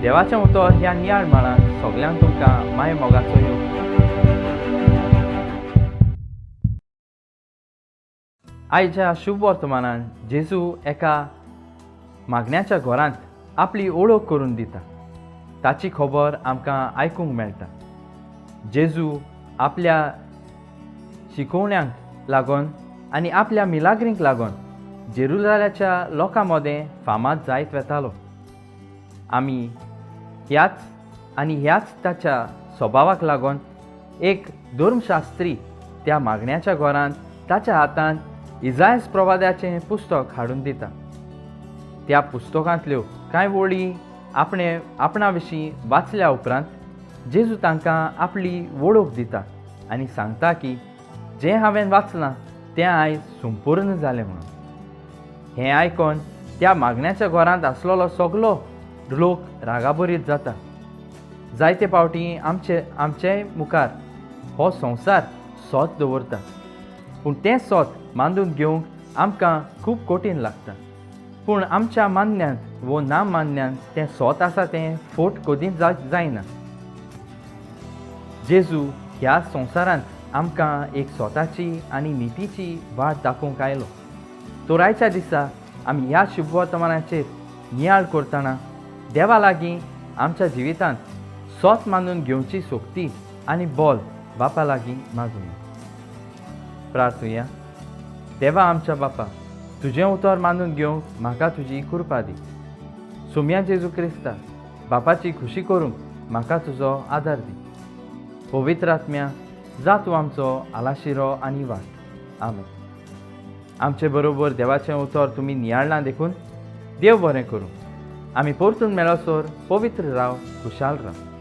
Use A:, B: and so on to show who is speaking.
A: देवाचें उतर ह्या नियाळ माळांत सगल्यांक तुमकां माय मोगाचो योग. आयच्या शुभ वर्तमानान जेजू एका मागण्याच्या घरांत आपली ओळख करून दिता. ताची खबर आमकां आयकूंक मेळटा. जेजू आपल्या शिकोवण्यांक लागून आनी आपल्या मिलाग्रींक लागून जेरुजाल्याच्या लोकां मदें फामाद जायत वेतालो. आमी ह्याच आनी ह्याच ताच्या स्वभावाक लागून एक धर्मशास्त्री त्या मागण्याच्या घरांत ताच्या हातांत इजायस प्रवाद्याचें पुस्तक हाडून दिता. त्या पुस्तकांतल्यो कांय वळी आपणे आपणा विशीं वाचल्या उपरांत जेजू तांकां आपली वळख दिता आनी सांगता की जें हांवें वाचलां तें आयज संपूर्ण जालें म्हणून. हें आयकोन त्या मागण्याच्या घरांत आसलेलो सगलो लोक रागाभरीत जाता. जायते फावटी आमचे आमचे मुखार हो संवसार सोत दवरता, पूण तें सोत मानून घेवंक आमकां खूब कठीण लागता. पूण आमच्या मान्यांत वो ना मान्यांत तें सोत आसा तें फोट कदींच जायना. जेजू ह्या संवसारांत आमकां एक स्वताची आनी नितीची वाट दाखोवंक आयलो. तर आयच्या दिसा आमी ह्या शुभवर्तमानाचेर नियाळ करतना देवा लागीं आमच्या जिवितांत सोत मानून घेवची शक्ती आनी बोल बापा लागीं मागुया. प्रार्थुया. देवा आमच्या बापा, तुजें उतर मानून घेवंक म्हाका तुजी कृपा दी. सोम्या जेजू क्रिस्ता बापाची खुशी करूंक म्हाका तुजो आदार दी. पवित्र आत्म्या जा तूं आमचो आलाशिरो आनी वाट. आमेन. आमचे बरोबर देवाचें उतर तुमी नियाळ्ळां देखून देव बरें करूं. आमी परतून मेळसर पवित्र राव, खुशाल राव.